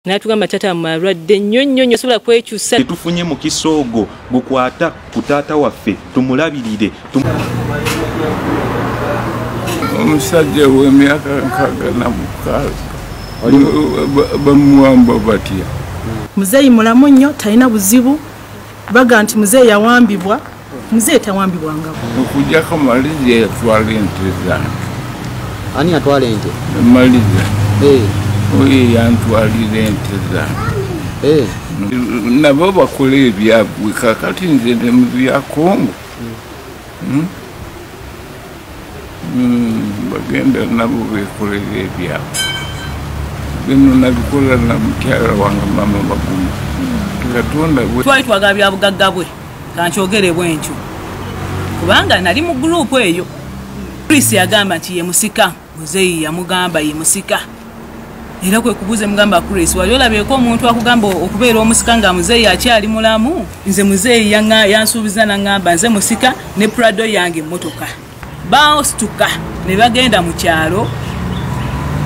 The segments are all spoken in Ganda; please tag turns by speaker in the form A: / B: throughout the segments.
A: N'atugamba taata malwadde nnyo nnyo nnyo sobola kwekyusa.
B: Tufunye mukisa ogwo gukwata ku taata waffe tumulabirire.
C: Omusajja w'emyaka 66 bamuwamba batya?
D: Muzeeyi mulamu nnyo, talina buzibu. Baga nti muzeeyi yawambibwa, muzeeyi tawambibwangako.
C: Okuggyako Maliza yatwala ente zange.
E: Ani yatwala ente?
C: Maliza. Oyo yantwalira ente zange. Nabo bakola ebyabwe, kakati nze ne mu bya Kongo. Bagenda nabo beekolera ebyabwe. Bino nabikola na mukyala wange mama Baguma. Katonda bwe
F: twali twagala bya bugagga bwe, kankyogere bwentyo, kubanga nali mu gurupu eyo. Chris yagamba nti ye musika, muzeeyi yamugamba ye musika. Era kwe kubuuza mugamba Chris, wali olabyeko omuntu akugamba okubeera omusika nga muzeeyi akyali mulamu? Nze muzeeyi yansuubiza n'aŋŋamba nze musika ne Prado yange emmotoka. Baasituka ne bagenda mu kyalo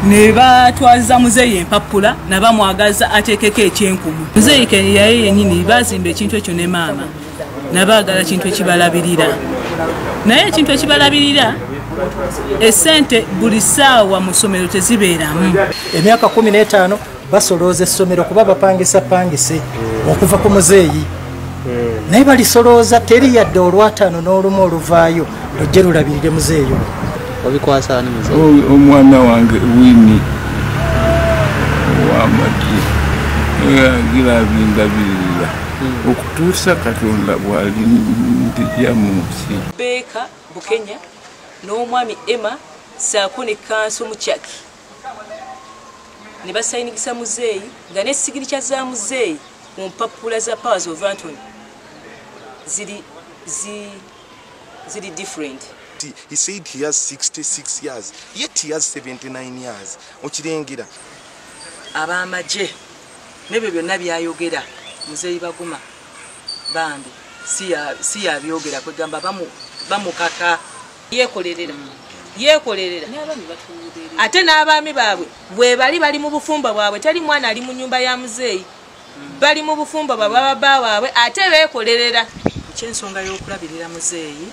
F: ne batwaza muzeeyi empapula nabamwagaza ateekeko ekyenkumu. Muzeeyi yaye yennyini bazimba ekintu ekyo ne maama, nabaagala kintu ekibalabirira. Naye ekintu ekibalabirira esente buli ssaawa mu ssomero tezibeeramu.
G: Emyaka 15 basolooza essomero kuba bapangisa pangise okuva ku muzeeyi. Naye balisolooza teri yadde olwataano n'olumu oluvaayo lujje lulabirire muzeeyi.
E: Obikwasa ani muzeeyi?
C: Omwana wange Winnie ow'amagye agira bindabirira okutuusa Katonda bw'ali ndijja mu nsi.
A: Beeka Bukenya n'omwami Emma ssaako ne Kanso Mukyaki ne basayinigisa muzeeyi nga ne signature za muzeeyi mu mpapula za powers of attorney ziri different.
H: He said he has 66 years, yet he has 79 years. Okirengera.
I: Ab'amagye n'ebyo byonna byayogera muzeeyi Baguma bambi si yabyogera, kwegamba bamukaka.
J: Yeekolerera, yeekolerera. Ate n'abaami baabwe bwe bali bali mu bufumbo bwabwe, teri mwana ali mu nnyumba ya muzeeyi, bali mu bufumbo bwabwe babba waabwe ate beekolerera.
I: Eky'ensonga y'okulabirira muzeeyi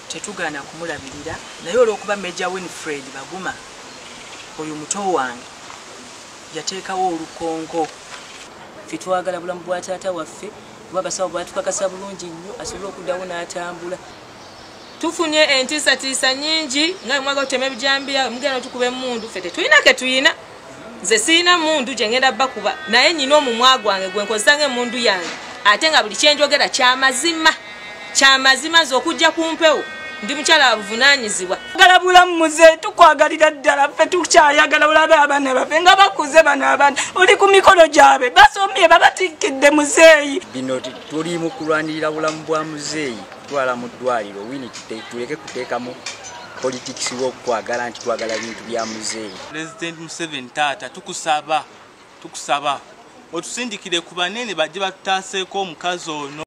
I: tetugaana kumulabirira, naye olw'okuba Major Winfred Baguma oyo muto wange yateekawo olukonko.
A: Ffe twagala bulamu bwa taata waffe kuba abasawo batukakasa bulungi nnyo asobole okuddawo n'atambula.
J: Tufunye entiisatiisa nnyingi nga mwaga otema ebijambiya, mugenda otukuba emmundu. Ffe tetulina ke tuyina. Nze sirina mmundu gye ngenda bakuba, naye nnyina omumwa gwange gwe nkozesa ng'emmundu yange, ate nga buli kye njogera kyamazima. Kyamazima nze okujja ku mpewo ndi mukyala abuvunaanyizibwa.
K: Twagala bulamu muzeeyi, tukwagalira ddala, ffe tukyayagala olabe abaana baffe nga bakuze bano abaana oli ku mikolo gyabwe basomye babatikidde muzeeyi.
L: Bino tuli mu kulwanirira bulamu bwa muzeeyi kutwala mu ddwaliro. Wini tuleke kuteekamu politics w'okwagala nti twagala bintu bya muzeeyi.
M: President Museveni taata tukusaba otusindikire ku banene bajje batutaaseeko omukazi ono.